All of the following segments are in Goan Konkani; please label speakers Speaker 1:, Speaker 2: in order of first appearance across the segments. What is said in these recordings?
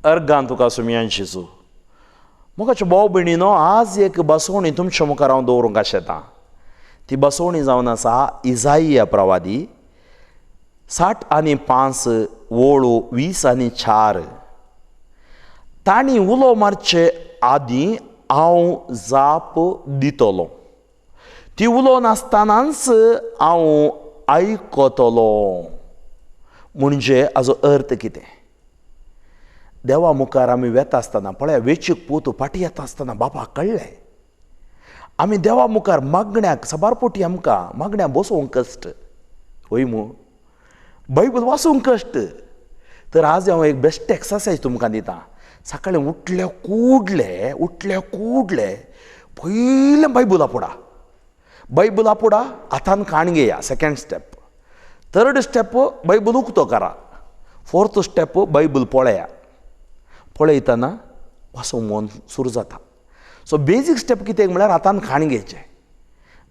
Speaker 1: अर्गान तुका सुमयान शिजू. मोगाचे भाव भयणीनो, आज एक बसवणी तुमच्या मुखार हांव दवरूंक आशेतां. ती बसवणी जावन आसा इजाइया प्रवादी 65 ओळू 24. तांणी उलो मारचे आदीं हांव जाप दितलो, ती उलो नासतनाच हांव आयकतलो. म्हणजे हाजो अर्थ कितें? देवा मुखार आमी वेता आसतना पळया, वेचीक पूत फाटीं येता आसतना बापाक कळ्ळें. आमी देवा मुखार मागण्याक साबार पोटी आमकां मागण्या बसोवंक कश्ट, हय मू? बायबल वाचूंक कश्ट. तर आज हांव एक बेस्ट एक्सरसायज तुमकां दितां. सकाळीं उठल्या कुडले, उठल्या कुडले पयलें बायबल आपुडा, बायबल आपुडा, हातान काण घेया. Second step. Third step, Bible उक्तो करा. फोर्थ स्टेप, बायबल पळया. पळयतना वाचूंक मन सुरू जाता. सो बेजीक स्टेप कितें म्हळ्यार हातान खाण घेवचें,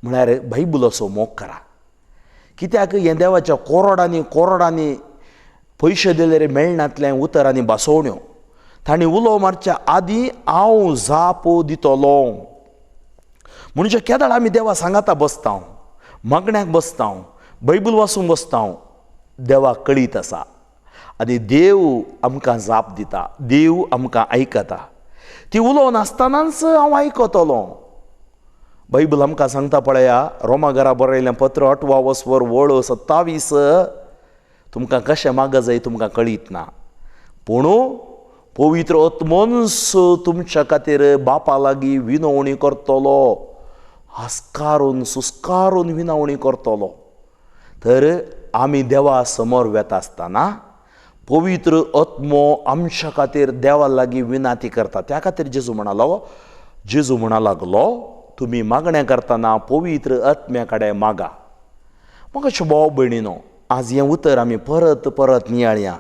Speaker 1: म्हळ्यार बायबलाचो मोग करा. कित्याक हें देवाच्या कोरोडांनी कोरोडांनी पयशे दिल्यार मेळनातलें उतर आनी बसोवण्यो. तांणी उलो मारच्या आदीं हांव जाप दितलो. म्हणजे केदळ आमी देवा सांगाता बसता, मागण्याक बसता, बायबल वाचूंक बसता, देवाक कळीत आसा आनी देव आमकां जाप दिता, देव आमकां आयकता. ती उलोवन आसतनाच हांव आयकतलो. बायबल आमकां सांगता पळया, रोमा घरा बरयलें पत्र 8 वस्वर वळ 27, तुमकां कशें माग जाय तुमकां कळीत ना, पूण पवित्र आत्मोन्स तुमच्या खातीर बापा लागीं विनवणी करतलो, हस्कारून सुस्कारून विनवणी करतलो. तर आमी देवा समोर वेता आसतना पवित्र आत्मो आमच्या खातीर देवा लागीं विनाती करता. त्या खातीर जेजू म्हणालो, जेजू म्हणा लागलो, तुमी मागणें करतना पवित्र आत्म्या कडेन मागा. म्हाका भाव भयणीनो, आज हें उतर आमी परत परत नियाळया.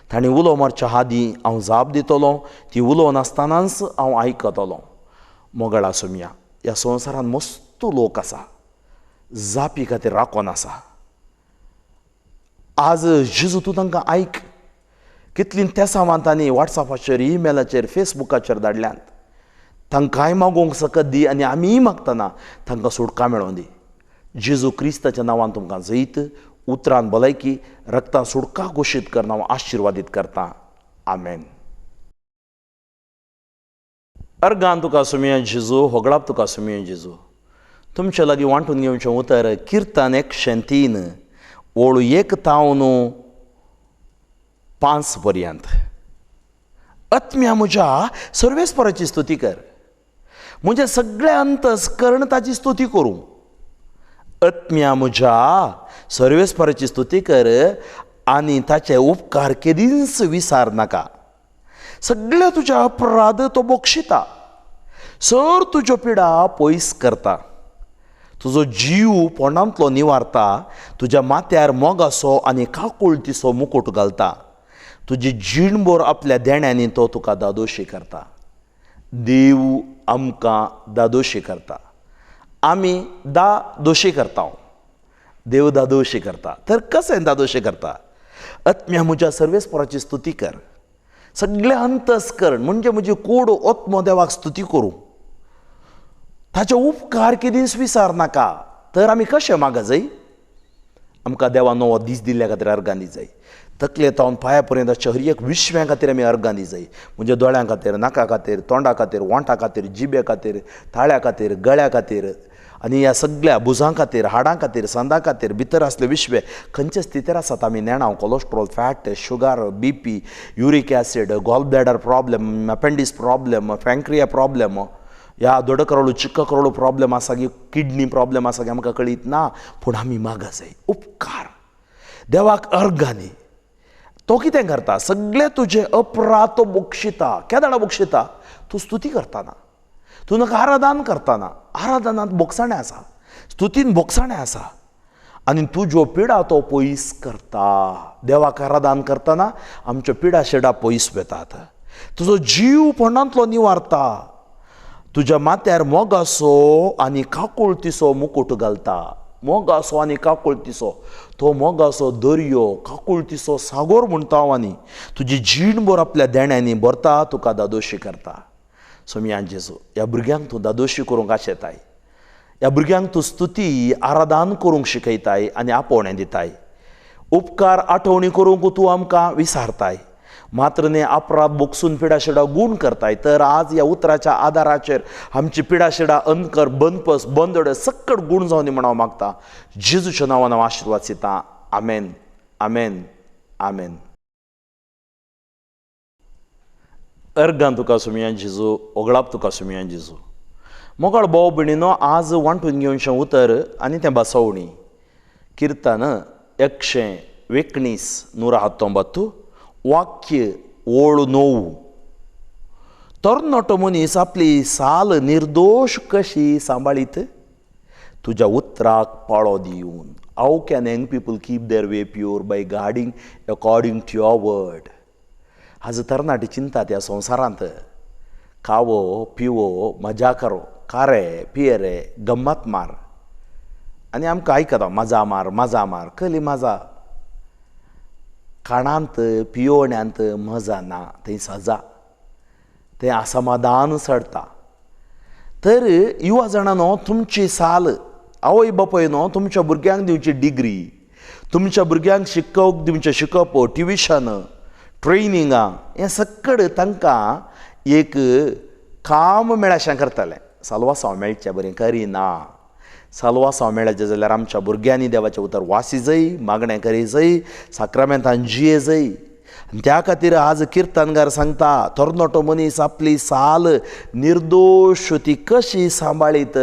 Speaker 1: तांणी उलो मारच्या आदीं हांव जाप दितलो, ती उलोवन आसतनाच हांव आयकतलो. मोगळा सुमया, ह्या संवसारांत मस्त लोक आसा, जापी खातीर राखोन आसा. आज जेजू तूं तांकां आयक. कितलीं तेसांवां तांणी वॉट्सॅपाचेर, ईमेलाचेर, फेसबुकाचेर धाडल्यांत. तांकांय मागोवंक सकत दी आनी आमीय मागतना तांकां सुटका मेळोवन दी. जेजू क्रिस्ताच्या नांवान तुमकां जैत, उतरान भलायकी, रक्तान सुटका घोशीत करना हांव आशिर्वादीत करता. आमेन. अर्गान तुका सुमया जेजू, होगळाप तुका सुमया जेजू. तुमचे लागीं वांटून घेवचें उतर किर्तन 103 ओळू 1 तावन 5 पर्यंत. आत्म्या म्हज्या सर्वेस्पराची स्तुती कर, म्हज्या सगळ्या अंतस्कर्ण ताची स्तुती करूं. आत्म्या म्हज्या सर्वेस्पराची स्तुती कर आनी ताचे उपकार केदींच विसार नाका. सगळे तुज्या अपराध तो बक्षिता, सर तुज्यो पिडा पयस करता, तुजो जीव पोंडांतलो निवारता, तुज्या माथ्यार मोगासो आनी काकुळतीचो मुकूट घालता, तुजी जीणभर आपल्या देण्यांनी तो तुका दादोशी करता. देव आमकां दादोशी करता, आमी दादोशी करता, देव दादोशी करता. तर कशें दादोशी करता? आत्म्या म्हज्या सर्वेस्पराची स्तुती कर, सगळें अंतस्करण म्हणजे म्हजी कूड आत्मो देवाक स्तुती करूं, ताचे उपकार केदींच विसार नाका. तर आमी कशें मागा जाय? आमकां देवा नवो दीस दिल्ल्या खातीर अर्गां दी जाय. तकले तावन पांया पर्यंत हर एक विश्व्या खातीर आमी अर्गां दी जाय. म्हणजे दोळ्यां खातीर, नाका खातीर, तोंडा खातीर, ओंठा खातीर, जिबे खातीर, ताळ्या खातीर, गळ्या खातीर, आनी ह्या सगळ्या भुजां खातीर, हाडां खातीर, संदां खातीर, भितर आसले विश्वे खंयचे स्थितीर आसात आमी नेणां. Cholesterol, fat, sugar, BP, uric acid, gall bladder problem, appendix problem, pancreas problem, ह्या दोड करोडू चिक्क करोडू प्रॉब्लेम आसा की किडनी प्रॉब्लेम आसा की आमकां कळीत ना, पूण आमी मागा जाय उपकार देवाक अर्गांनी. तो कितें करता? सगळे तुजे अपराध तो बक्षिता. केदाणा बक्षिता? तूं स्तुती करतना, तूं नाका आराधन करतना. आराधनांत बोगसाणें आसा, स्तुतीन बोगसाणें आसा, आनी तुज्यो पिडा तो पयस करता. देवाक आराधन करतना आमच्यो पिडा शेडा पयस वेतात. तुजो जीव पोंडांतलो निवारता, तुज्या माथ्यार मोगासो आनी काकुळतीचो मुकूट घालता. मोगासो आनी काकुळतीचो. तो मोगासो दर्यो, काकुळतीचो सागोर म्हणटा हांव आनी तुजी जीणभर आपल्या देण्यांनी भरता, तुका दादोशी करता. सोमया जेजू, ह्या भुरग्यांक तूं दादोशी करूंक आशेताय, ह्या भुरग्यांक तूं स्तुती आराधन करूंक शिकयताय आनी आपोवणें दिताय. उपकार आठवणी करूंक तूं आमकां विसारताय, मात्र न्ही अपराध बोगसून पिडाशिडा गूण करताय. तर आज ह्या उतराच्या आदाराचेर आमची पिडाशिडा अनकर बंदपस बंदड सक्कड गूण जावन म्हण हांव मागता. जेजूच्या नांवान हांव आशिर्वाद दिता. आमेन, आमेन, आमेन. अर्गान तुका सुमया जेजू, ओगळाप तुका सुमया जेजू. मोगाळ भाव भयणीनो, आज वांटून घेवचें उतर आनी तें बसवणी किर्तन 119 119 वाक्य ओळ 9. तरणाटो मनीस आपली साल निर्दोश कशी सांबाळीत तुज्या उतराक पाळो दिवन. How can young people keep their way pure by guarding according to your word. आज तरणाटी चिंता त्या संवसारांत खावो पिवो मजा करो, कारे पियरे गम्मत मार, आनी आमकां आयकता मजा मार मजा मार कली मजा. खाणांत पियोवण्यांत मजा ना, थंय सजा, थंय असमाधान चडता. तर युवा जाणां, तुमची साल आवय बापूय न्हू तुमच्या भुरग्यांक दिवची डिग्री, तुमच्या भुरग्यांक शिकोवंक दिवचें शिकप, ट्युशन, ट्रेनिंगां, हें सगळें तांकां एक काम मेळशें करतलें. साल्वासांव मेळचें बरें करिना. साल्वासांव मेळचें जाल्यार आमच्या भुरग्यांनी देवाचें उतर वासी जाय, मागणें करी जाय, साक्रामेंतान जिये जाय. आनी त्या खातीर आज किर्तनगार सांगता, तरणाटो मनीस आपली साल निर्दोश ती कशी सांबाळीत.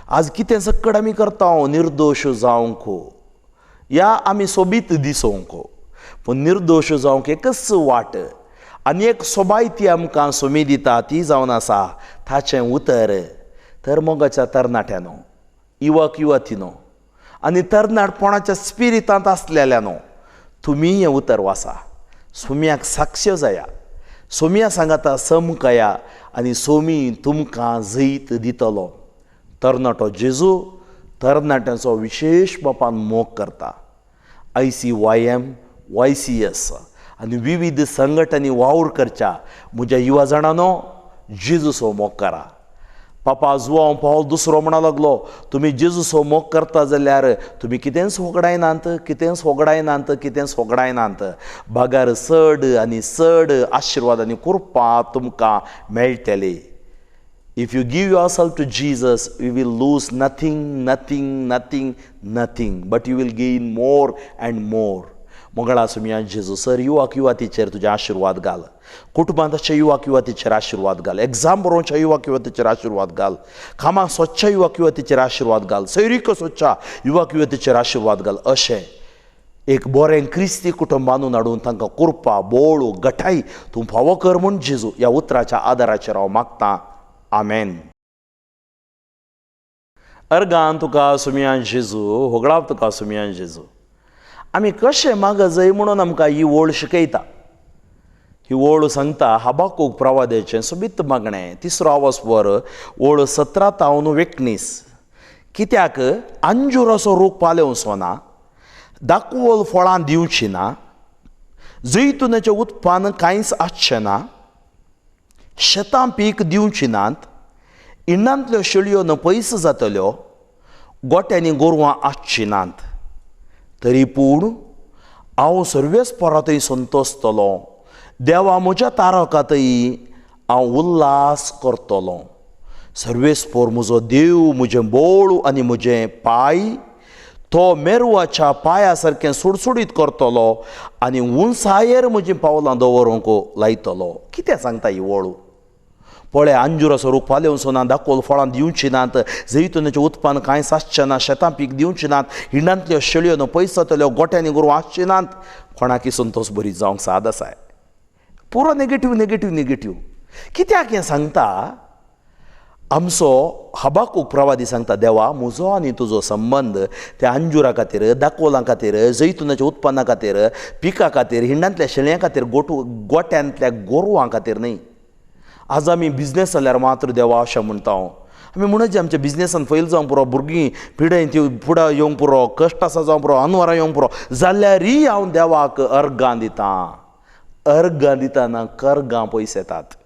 Speaker 1: आज कितें सक्कड आमी करता निर्दोश जावंक या आमी सोबीत दिसोवंक, पूण निर्दोश जावंक एकच वाट आनी एक सोबाय ती आमकां सोमी दिता, ती जावन आसा ताचें उतर. तर मोगाच्या तरणाट्यानो, युवक युवतीनो आनी तरणाटपणाच्या स्पिरितांत आसलेल्यानो, तुमी हें उतर वाचा, सोम्याक साक्ष जाया, सोम्या सांगाता समकया आनी सोमी तुमकां जैत दितलो. तरणाटो जेजू तरणाट्यांचो विशेश बापान मोग करता. ICYM, YCS आनी विविध संघटनांनी वावर करच्या म्हज्या युवा जाणांनो, जेजूचो मोग करा. पापा जुआंव पावल दुसरो म्हणा लागलो, तुमी जेजूचो मोग करता जाल्यार तुमी कितेंच होगडायनात, कितेंच होगडायनात, कितेंच होगडायनात, बागार चड आनी चड आशिर्वाद आनी कृपा तुमकां मेळटली. If you give yourself to Jesus, you will lose nothing, nothing, nothing, nothing, but you will gain more and more. Mangala Somaiya जेजू सर, युवाक युवतीचेर तुजे आशिर्वाद घाल, कुटुंबांतच्या युवाक युवतीचेर आशिर्वाद घाल, एग्जाम बरोवच्या युवाक युवतीचेर आशिर्वाद घाल, कामाक सोदच्या युवाक युवतीचेर आशिर्वाद घाल, सैरीक सोदच्या युवाक युवतीचेर आशिर्वाद घाल. अशें एक बरें क्रिस्ती कुटुंब बांदून हाडून तांकां कुरपा बोळ गठाय तूं फावो कर म्हूण जेजू ह्या उतराच्या आदाराचेर हांव मागतां. आमेन. अर्गान तुका सुमयान जेजू, होगळाप तुका सुमयान जेजू. आमी कशें मागजय म्हणून आमकां ही ओळ शिकयता. ही ओळ सांगता हबाकूक प्रवादेचें सोबीत मागणें, तिसरो आवाज ओळ 17 तावन 19. कित्याक अंजुराचो रूख पालेवचो ना, दाखवल फळां दिवची ना, जैतुनाचें उत्पन्न कांयच आसचें ना, शेतां पीक दिवची नात, इण्णांतल्यो शेळयो न पयस जातल्यो, गोट्यांनी गोरवां आसची नात, तरी पूण हांव सर्वेस्परांतय संतोसतलो, देवा म्हज्या तारकांतय हांव उल्हास करतलो. सर्वेस्पोर म्हजो देव म्हजें बोळ आनी म्हजें पांय तो मेरवाच्या पांया सारकें सुडसुडीत करतलो आनी उंचायेर म्हजीं पावलां दवरूंक लायतलो. कितें सांगता ही वळू? पळय, अंजुराचो रूख पालेवचो ना, दाखोल फळां दिवची नात, जैतुनाचें उत्पन्न कांय आसचें ना, शेतां पीक दिवची नात, हिंडांतल्यो शेळयो न्हू पयस जातल्यो, गोट्यांनी गोरवां आसची नात. कोणाकी संतोष बरी जावंक साद आसाय. पुरो नेगेटीव नेगेटीव नेगेटीव. कित्याक हें सांगता? आमचो हबाकूक प्रवादी सांगता, देवा म्हजो आनी तुजो संबंद त्या अंजुरा खातीर, दाकोलां खातीर, जैतुनाच्या उत्पन्ना खातीर, पिका खातीर, हिंडांतल्या शेळयां खातीर, गोट्यांतल्या गोरवां खातीर न्हय. आज आमी बिजनेस जाल्यार मात्र देवा अशें म्हणटा हांव. आमी म्हणत जे आमच्या बिजनेसान फैल जावंक पुरो, भुरगीं पिडें ती फुडें येवंक पुरो, कश्ट आसा जावंक पुरो, अनवरां येवंक पुरो, जाल्यारय हांव देवाक अर्गां दितां. अर्गां दितना कर्गां पयस येतात.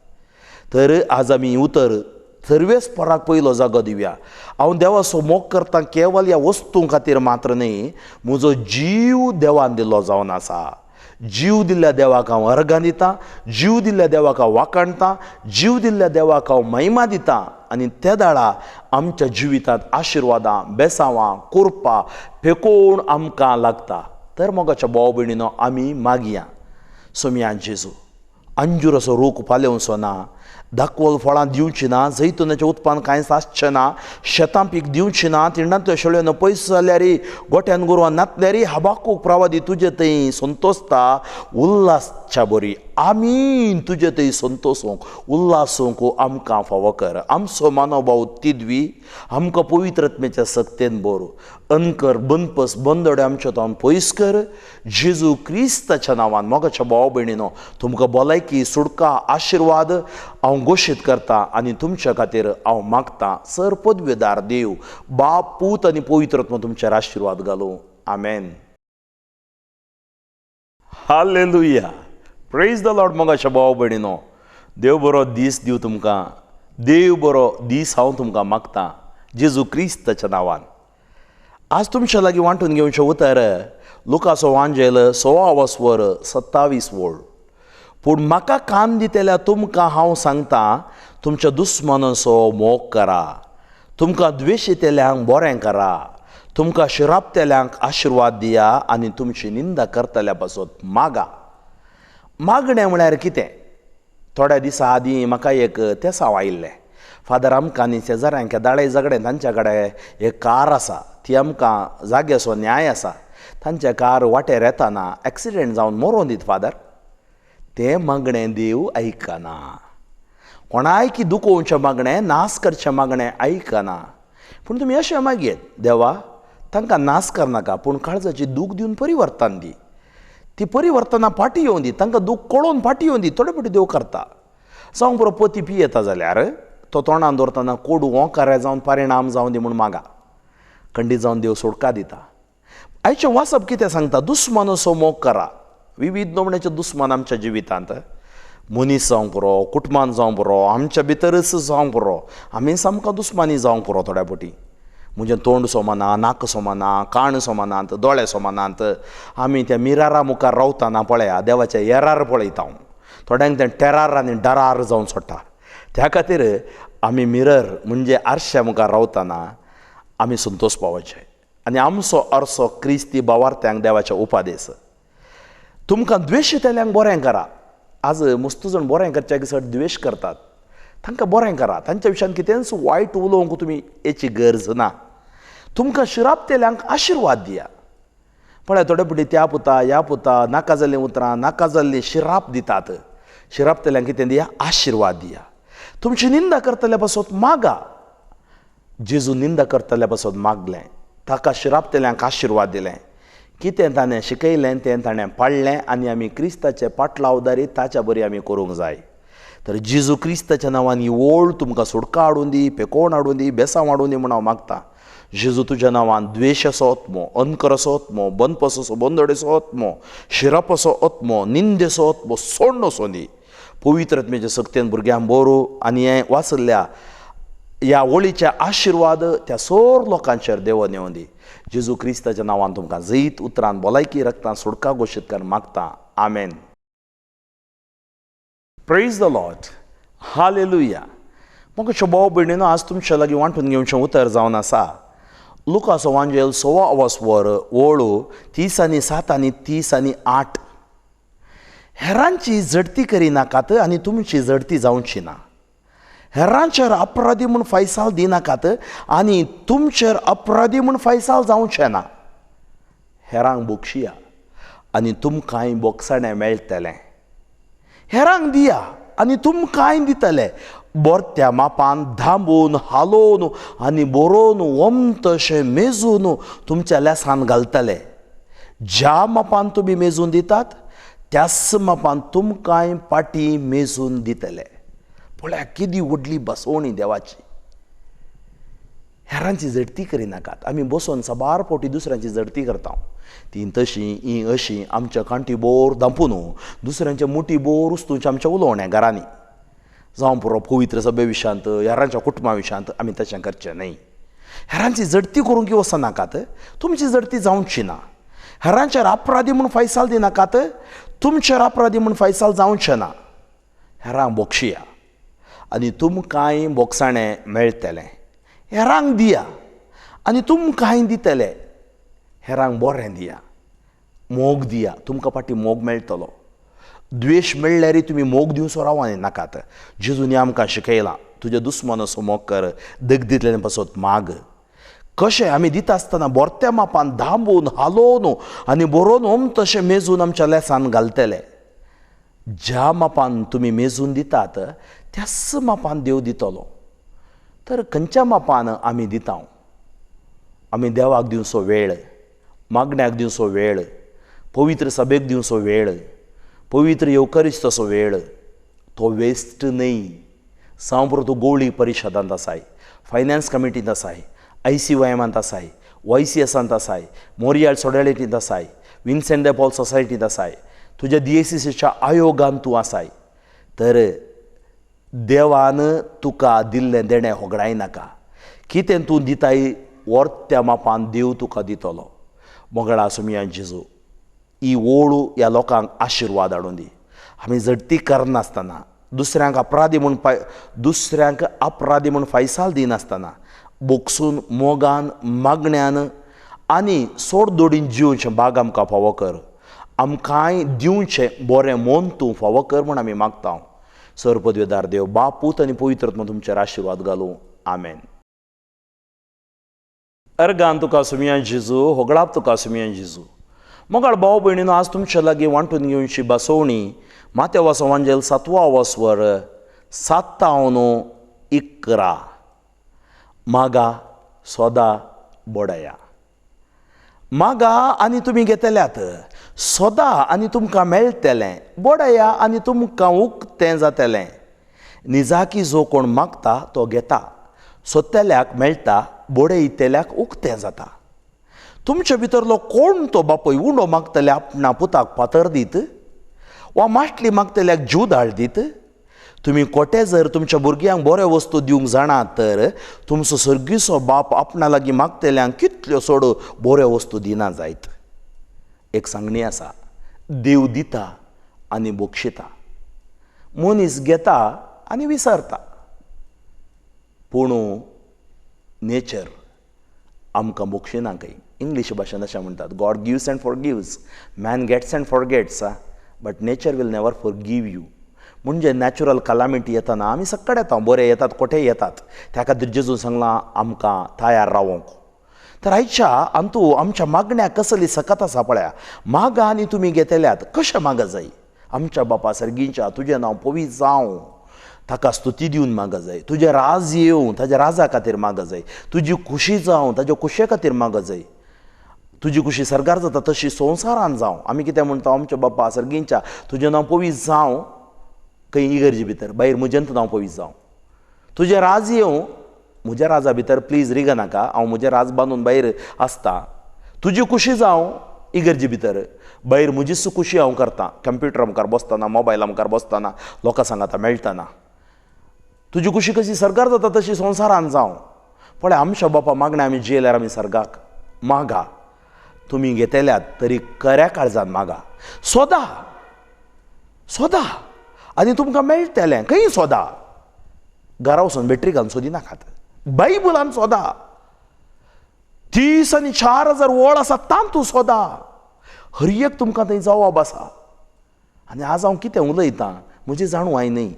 Speaker 1: तर आज आमी उतर सर्वेस्पराक पयलो जागो दिवया. हांव देवाचो मोग करता केवल ह्या वस्तूं खातीर मात्र न्हय, म्हजो जीव देवान दिल्लो जावन आसा. जीव दिल्ल्या देवाक हांव अर्गां दितां, जीव दिल्ल्या देवाक हांव वाखाणतां, जीव दिल्ल्या देवाक हांव महिमा दितां. आनी ते दाळा आमच्या जिवितांत आशिर्वादां, बेसांवां, कुरपा फेकोवन आमकां लागता. तर मोगाच्या भाव भयणीनो आमी मागया, सोमया जेजू, अंजुराचो रूख पालेवचो ना, दाखवल फळां दिवची ना, जैतुनाचें उत्पन्न कांयच आसचें ना, शेतां पीक दिवची ना, तिंडांतल्यो शेळयो पयस जाल्यार, गोट्यान गोरवां नातल्यार, हबाकूक प्रवादी तुजे थंय संतोसता उल्हासच्या बरी आमी तुजे थंय संतोसूंक उल्हासूंक आमकां फावो कर. आमचो मानोभाव तिदवी आमकां पवित्रत्मेच्या सक्तेन बरो अनकर बनपस बंदोडे आमच्या तो पयस कर. जेजू क्रिस्ताच्या नांवान मोगाच्या भाव भयणीनो तुमकां भलायकी, सुटका, आशिर्वाद हांव घोशीत करता आनी तुमच्या खातीर हांव मागतां. सर पदवेदार देव बाप, पूत आनी पवित्रत्म तुमचेर आशिर्वाद घालूं. आमेन. हालेलुया. Praise the Lord. मोगाच्या भाव भयणीनो देव बरो दीस दिवं तुमकां. देव बरो दीस हांव तुमकां मागतां जेजू क्रिस्ताच्या नांवान. आज तुमच्या लागीं वांटून घेवचें उतर लुकाचो वांजेल 16 वर 27 वोळ. पूण म्हाका कान दितल्या तुमकां हांव सांगता, तुमच्या दुस्मानाचो मोग करा, तुमकां द्वेशितल्यांक बरें करा, तुमकां शिरापतेल्यांक आशिर्वाद दिया आनी तुमची निंदा करतल्या पासत मागा. मागणें म्हळ्यार कितें? थोड्या दिसां आदीं म्हाका एक तेसांव आयिल्लें. फादर, आमकां आनी शेजाऱ्यांक दाळे झगडें, तांच्या कडेन एक कार आसा, ती आमकां जाग्याचो न्याय आसा, तांच्या कार वाटेर येताना एक्सिडेंट जावन मरोन दीत फादर. तें मागणें देव आयकना. कोणायकी दुखोवचें मागणें, नाश करचें मागणें आयकना. पूण तुमी अशें मागयेत, देवा तांकां नाश करनाका, पूण काळजाची दूख दिवन परिवर्तन दी, ती परिवर्तनां फाटीं येवन दी, तांकां दूख कळोवन फाटीं येवन दी. थोडे फावटी देव करता. जावं पुरो पती पियेता जाल्यार तो तोंडान दवरतना कोडू ओंकारे जावन परिणाम जावन दी म्हूण मागा. खंडीत जावन देव सोडका दिता. आयचें वाचप कितें सांगता? दुस्मानाचो मोग करा. विविध नमण्याचे दुस्मान आमच्या जिवितांत, मनीस जावंक पुरो, कुटुंबान जावंक पुरो, आमच्या भितरच जावंक पुरो, आमी सामकां दुस्मानी जावंक पुरो. थोड्या फावटी म्हजें तोंड सोमाना, नाक सोमाना, कान सोमानात, दोळे सोमानात. आमी त्या मिरारा मुखार रावतना पळया देवाच्या येरार पळयता. हांव थोड्यांक तें टेरार आनी डरार जावन सोडटा. त्या खातीर आमी मिरर म्हणजे आरश्या मुखार रावतना आमी संतोष पावचे आनी आमचो आरसो क्रिस्ती भावार्थ्यांक देवाचे उपादेस. तुमकां द्वेशितल्यांक बरें करा. आज मस्त जाण बरें करच्याक चड द्वेश करतात, तांकां बरें करा. तांच्या विशयान कितेंच वायट उलोवंक तुमी हेची गरज ना. तुमकां शिरापतेल्यांक आशिर्वाद दिया. पळय थोडे फावटी त्या पुता ह्या पुता नाका जाल्लीं उतरां, नाका जाल्लीं शिराप दितात. शिरापतेल्यांक कितें दिया? आशिर्वाद दिया. तुमची निंदा करतल्या पासत मागा. जेजू निंदा करतल्या पासत मागलें, ताका शिरापतेल्यांक आशिर्वाद दिलें. कितें ताणें शिकयलें तें ताणें पाळ्ळें आनी आमी क्रिस्ताचे पाटलावदारी ताच्या बरी आमी करूंक जाय. तर जेजू क्रिस्ताच्या नांवान ही ओळ तुमकां सुटका हाडून दी, पेकोवन हाडून दी, बेसांव हाडून दी म्हूण हांव मागतां. जेजू तुज्या नांवान द्वेशाचो आत्मो, अनकराचो आत्मो, बनपसाचो बंदोडेचो आत्मो, शिरापाचो आत्मो, निंदेचो आत्मो सोडणसो दी. पवित्र आत्म्याच्या सक्तेन भुरग्यांक बरो आनी हें वाचल्ल्या ह्या ओळीचे आशिर्वाद त्या सोर लोकांचेर देव नेवन दी. जेजू क्रिस्ताच्या नांवान तुमकां जैत उतरान भलायकी रक्तान सुटका घोशीत कर मागता. आमेन. Praise the Lord. Hallelujah. म्हाका भाव भयणीनो आज तुमच्या लागीं वांटून घेवचें उतर जावन आसा लुकाचो वांजेल 16 वर ओळू 37 आनी 38. हेरांची झडती करिनाकात आनी तुमची झडती जावची ना. हेरांचेर अपराधी म्हूण फैसाल दिनाकात आनी तुमचेर अपराधी म्हूण फैसाल जावचें ना. हेरांक बोगशिया आनी तुमकांय बोगसाणें मेळटलें. हेरांक दिया आनी तुमकांय दितले. बरत्या मापान धांबून हालोवन आनी बरोवन वमतशें मेजून तुमच्या लेसान घालतले. ज्या मापान तुमी मेजून दितात त्याच मापान तुमकांय पाटी मेजून दितले. पळया केदी व्हडली बसवणी देवाची. हेरांची झडती करिनाकात. आमी बसून साबार फावटी दुसऱ्यांची झडती करता. ती तशी ही अशी आमच्या कांटी बोर दांपून दुसऱ्यांच्या मुठी बोर उस्तुवचें आमचें उलोवणें घरांनी जावं पुरो पवित्र सभे विशयांत, हेरांच्या कुटुंबा विशयांत आमी तशें करचें न्हय. हेरांची झडती करूंक वचनाकात, तुमची झडती जावची ना. हेरांचेर अपराधी म्हूण फैसाल दिनाकात, तुमचेर अपराधी म्हूण फैसाल जावचें ना. हेरांक बोगशिया आनी तुमकांय बोगसाणें मेळटलें. हेरांक दिया आनी तुमकांय दितले. हेरांक बरें दिया, मोग दिया, तुमकां फाटीं मोग मेळटलो. द्वेश मेळ्ळ्यार तुमी मोग दिवचो रावा नाकात. जेजून आमकां शिकयलां, तुज्या दुस्मानाचो मोग कर, दगदींतल्यान पासत माग. कशें आमी दिता आसतना बोरत्या मापान दांबून हालोवन आनी बरोवन तशें मेजून आमच्या लेसान घालतले. ज्या मापान तुमी मेजून दितात त्याच मापान देव दितलो. तर खंयच्या मापान आमी दिता? आमी देवाक दिवचो वेळ, मागण्याक दिवचो वेळ, पवित्र सभेक दिवचो वेळ, पवित्र येवकरिस्ताचो वेळ, तो वेस्ट न्हय. जावं पुरो तूं गोवळी परिशदांत आसाय, फायनान्स कमिटींत आसाय, ICYMांत आसाय, YCSांत आसाय, मोरियाल सोडॅलिटींत आसाय, विन्सेंट दे पॉल सोसायटींत आसाय, तुज्या DACCच्या आयोगान तूं आसाय, तर देवान तुका दिल्लें देणें होगडायनाका. कितें तूं दिताय वर्त्या मापान देव तुका दितलो. मोगळा सुमिया जेजू, ही ओळू ह्या लोकांक आशिर्वाद हाडून दी. आमी झडती करनासतना, दुसऱ्यांक अपराधी म्हूण फैसाल दिनासतना बोगसून मोगान मागण्यान आनी सोडदोडीन जिवचें बाग आमकां फावो कर. आमकांय दिवचें बरें मन तूं फावो कर म्हूण आमी मागता. सर्वपदवेदार देव बाप, पूत आनी पवित्र आत्मा तुमचेर आशिर्वाद घालूं. आमेन. अर्गान तुका सुमिया जेजू, होगळाप तुका सुमिया जेजू. मोगाळ भाव भयणीनो, आज तुमच्या लागीं वांटून घेवची बसोवणी मातेवास वांजेल 7 वस्वर 7 11. मागा सोदा बोडया. मागा आनी तुमी घेतल्यात, सोदा आनी तुमकां मेळटलें, बोडया आनी तुमकां उक्तें जातलें. निजाकी जो कोण मागता तो घेता, सोदतल्याक मेळटा, बोडयतल्याक उक्तें जाता. तुमचे भितरलो कोण तो बापूय उंडो मागतले आपणा पुताक फातर दीत वा माटली मागतल्याक जीव दीत? तुमी कोटे जर तुमच्या भुरग्यांक बऱ्यो वस्तू दिवंक जाणा तर तुमचो सर्गीचो बाप आपणा लागीं मागतल्यांक कितल्यो चड बऱ्यो वस्तू दिना जायत. एक सांगणी आसा, देव दिता आनी बक्षिता, मनीस घेता आनी विसरता. पूण नेचर आमकां बक्षिना खंय. इंग्लीश भाशेन अशें म्हणटात, God gives and forgives, man gets and forgets, but nature will never forgive you. म्हणजे नॅचरल कलामिटी येताना आमी सक्कड येता, बरे येतात, कोठेय येतात. त्या खातीर जेजून सांगलां आमकां तयार रावोंक. तर आयच्या अंतू आमच्या मागण्याक कसली सकत आसा पळया. मागा आनी तुमी घेतल्यात. कशें मागा जाय? आमच्या बापा सर्गींच्या, तुजें नांव पवित्र जावं, ताका स्तुती दिवन मागा जाय. तुजें राज येवं, ताज्या राजा खातीर मागा जाय. तुजी खुशी जावं, ताज्या खुशे खातीर मागा जाय. तुजी खुशी सर्गार जाता तशी संवसारान जावं. आमी कितें म्हणटा? आमच्या बापा सर्गींच्या, तुजें नांव पवित्र जावं, खंय इगर्जे भितर, भायर म्हजेंत नांव पवित्र जावं. तुजें राज येवं, म्हज्या राजा भितर प्लीज रिगनाका, हांव म्हजें राज बांदून भायर आसता. तुजी खुशी जावं इगर्जे भितर, भायर म्हजीच खुशी हांव करतां. कंप्युटरा मुखार बसतना, मोबायला मुखार बसतना, लोकां सांगाता मेळटना. तुजी खुशी कशी सर्गार जाता तशी संवसारान जावं. पळय आमच्या बापा मागण्या आमी जियेल्यार आमी सर्गाक. मागा, तुमी घेतल्यात तरी खऱ्या काळजान मागा. सोदा, सोदा आनी तुमकां मेळटलें. खंय सोदा? घरा वचून बॅटरी घालून सोदिनाकात, बायबलान सोदा. 30 आनी 4000 वळ आसा तांतू सोदा. हर एक तुमकां थंय जवाब आसा. आनी आज हांव कितें उलयतां म्हजी जाणवाय न्हय,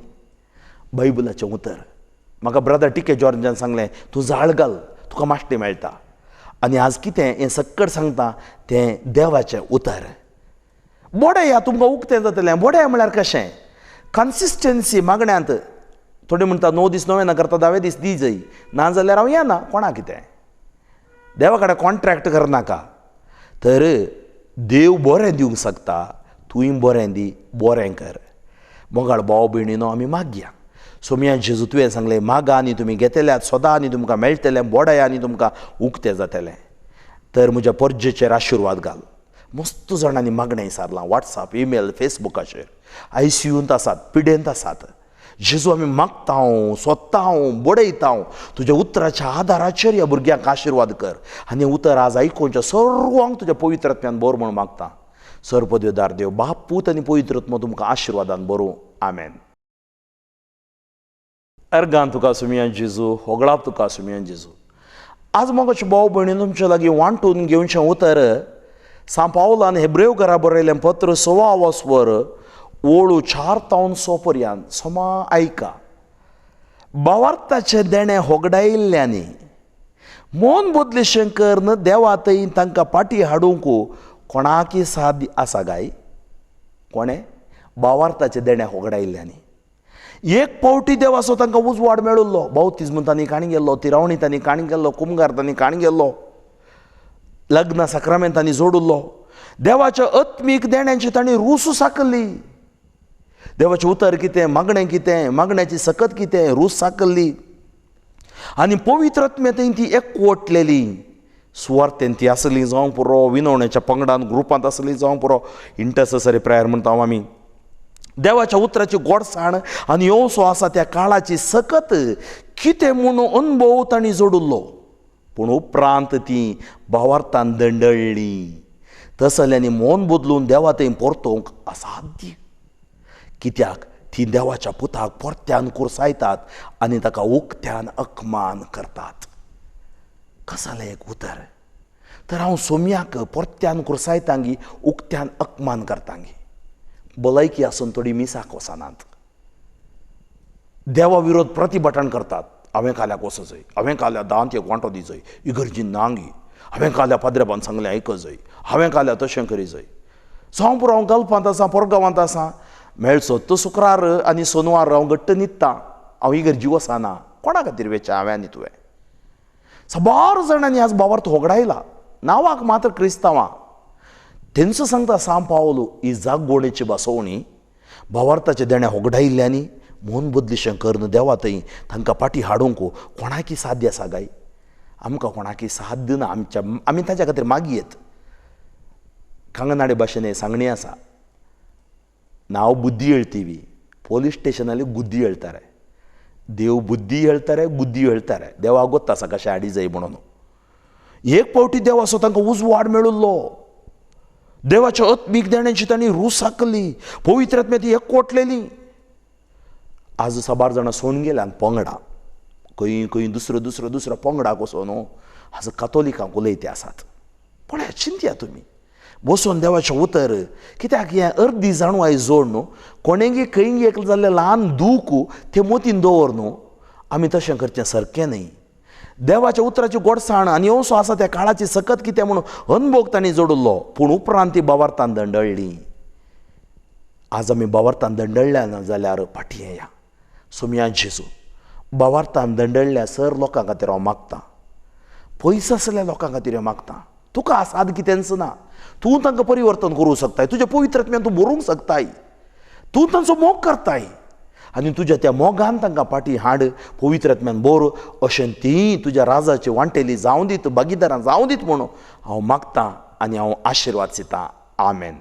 Speaker 1: बायबलाचें उतर. म्हाका ब्रदर टिके जॉर्जान सांगलें, तूं जाळ घाल, तुका माश्टी मेळटा. आनी आज कितें हें सक्कड सांगता तें देवाचें उतर. बोडया तुमकां उक्तें जातलें. बोडया म्हळ्यार कशें? कन्सिस्टन्सी मागण्यांत. थोडे म्हणटा 9 दीस नवें ना करता, 10वे दीस दी जाय, ना जाल्यार हांव येना. कोणा कितें देवा कडेन कॉन्ट्रॅक्ट करनाका. तर देव बरें दिवंक शकता, तूंय बरें दी, बरें कर. मोगाळ भाव भयणीनो, आमी मागया. सोमया जेजू, तुवें सांगलें, मागा आनी तुमी घेतल्यात, सोदा आनी तुमकां मेळटलें, बोडाय आनी तुमकां उक्तें जातलें. तर म्हज्या परजेचेर आशिर्वाद घाल. मस्त जाणांनी मागणें सारलां वॉट्सॅप, ईमेल, फेसबुकाचेर. आयसीयूंत आसात, पिडेंत आसात. जेजू, आमी मागता, सोदता, बडयता, तुज्या उतराच्या आदाराचेर ह्या भुरग्यांक आशिर्वाद कर आनी उतर आज आयकुच्या सर्वांक तुज्या पवित्र आत्म्यान भर म्हूण मागता. सर्वपदवेदार देव बाप, पूत आनी पवित्र आत्मो तुमकां आशिर्वादान भरूं. आमेन. अर्गान तुका सुमया जेजू, होगळाप तुका सुमया जेजू. आज मगोचे भाव भयणी, तुमचे लागीं वांटून घेवचें उतर सां पावलान हेब्रेव घरा बरयलें पत्र 6 वसवर ओळू 4 तावन 6 पर्यंत समा आयका. भावार्थाचें देणें होगडायिल्ल्यांनी मन बदलिशें करून देवा थंय तांकां पाटी हाडूंक कोणाकी साध्य आसा गाय? कोणें भावार्थाचें देणें होगडायिल्ल्यांनी एक पावटी देवाचो तांकां उजवाड मेळिल्लो. बावतिज्म तांणी काणी गेल्लो, तिरावणी तांणी काणी गेल्लो, कुमगार तांणी काणी गेल्लो, लग्न साक्रामेंत तांणी जोडिल्लो. देवाच्या आत्मीक देण्यांची तांणी रूस साकल्ली. देवाचें उतर कितें, मागणें कितें, मागण्याची सकत कितें, रूस साकल्ली आनी पवित्र आत्म्या ती एकवटलेली. सुवार्थेन ती आसली जावंक पुरो, विनवण्याच्या पंगडान ग्रुपांत आसली जावंक पुरो, इंटरसेसरी प्रेयर म्हणटा आमी. देवाच्या उतराची गोडसाण आनी येवसो आसा त्या काळाची सकत कितें म्हूण अनुभव तांणी जोडिल्लो. पूण उपरांत ती भावार्थान दंडळ्ळी. तसल्यांनी मन बदलून देवा थंय परतोवंक असाध्य. कित्याक ती देवाच्या पुताक परत्यान कुर्सायतात आनी ताका उक्त्यान अपमान करतात. कसलें एक उतर! तर हांव सोम्याक परत्यान कुर्सायतांगी, उक्त्यान अपमान करतांगी. भलायकी आसून थोडी मिसाक वचनात, देवा विरोध प्रतिभटन करतात. हांवें काल्याक वचजय, हांवें काल्या दांत एक वांटो दिजय, इगर्जी नांगी, हांवें काल्या पाद्रेबान सांगलें आयकजय, हांवें काल्या तशें करीजय. जावं पुरो, हांव गल्फांत आसा, पोरगांवांत आसा, मेळचो तो शुक्रार आनी सोनवार हांव घट्ट न्हिदता, हांव इगर्जी वचना. कोणा खातीर वेचें हांवें आनी तुवें? साबार जाणांनी आज भावार्थ होगडायला, नांवाक मात्र क्रिस्तांवां. तेंचो सांगता सां पावलो, ही जागवणेची बसवणी भावार्थाचें देणें होगडायिल्ल्यांनी मन बदलिशें करून देवा थंय तांकां पाटी हाडूंक कोणाकी साध्य आसा गाय? आमकां कोणाकी साध्य ना. आमच्या आमी ताच्या खातीर मागयेत. कांगनाडे भाशेन सांगणी आसा, ನಾವು ಬುದ್ಧಿ ಹೇಳ್ತೀವಿ, ಪೊಲೀಸ್ ಸ್ಟೇಷನಲ್ಲಿ ಗುದ್ದಿ ಹೇಳ್ತಾರೆ. देव बुद्धी ಹೇಳ್ತಾರೆ, बुद्धी ಹೇಳ್ತಾರೆ. देवाक गोत्ता आसा कशें हाडी जाय म्हणून. एक पावटी देवाचो तांकां उजवाड मेळिल्लो. देवाच्या आत्मीक देण्याची तांणी रूस साकली, पवित्र आत्म्या ती एकवटलेली. आज साबार जाणां सोडून गेल्यान पंगडा, खंय खंय दुसरो दुसरो दुसरो पंगडाक वचोन आज कातोलिकांक उलयते आसात. पळया, चिंतया तुमी बसून देवाचें उतर. कित्याक हें अर्दी जाणवाय जोड न्हू, कोणेगी खंय एक जाल्लें ल्हान दूख तें मोतीन दवर न्हू. आमी तशें करचें सारकें न्हय. देवाच्या उतराची गोडसाण आनी येवसो आसा त्या काळाची सकत कितें म्हणून अनभोग तांणी जोडिल्लो. पूण उपरांत ती भावार्थान दंडळ्ळी. आज आमी भावार्थान दंडळ्ळ्या ना जाल्यार फाटीं येया. सोमया जेजू, भावार्थान दंडळ्ळ्या सर लोकां खातीर हांव मागतां, पयस आसल्या लोकां खातीर हांव मागतां. तुका आसाद कितेंच ना, तूं तांकां परिवर्तन करूंक शकताय, तुज्या पवित्र आत्म्यान तूं बरोवंक शकताय, तूं तांचो मोग करताय आनी तुज्या त्या मोगान तांकां फाटीं हाड, पवित्र आत्म्यान बोर अशें ती तुज्या राजाची वांटेली जावं दीत, भागीदारां जावं दीत म्हणून हांव मागतां आनी हांव आशिर्वाद दितां. आमेन.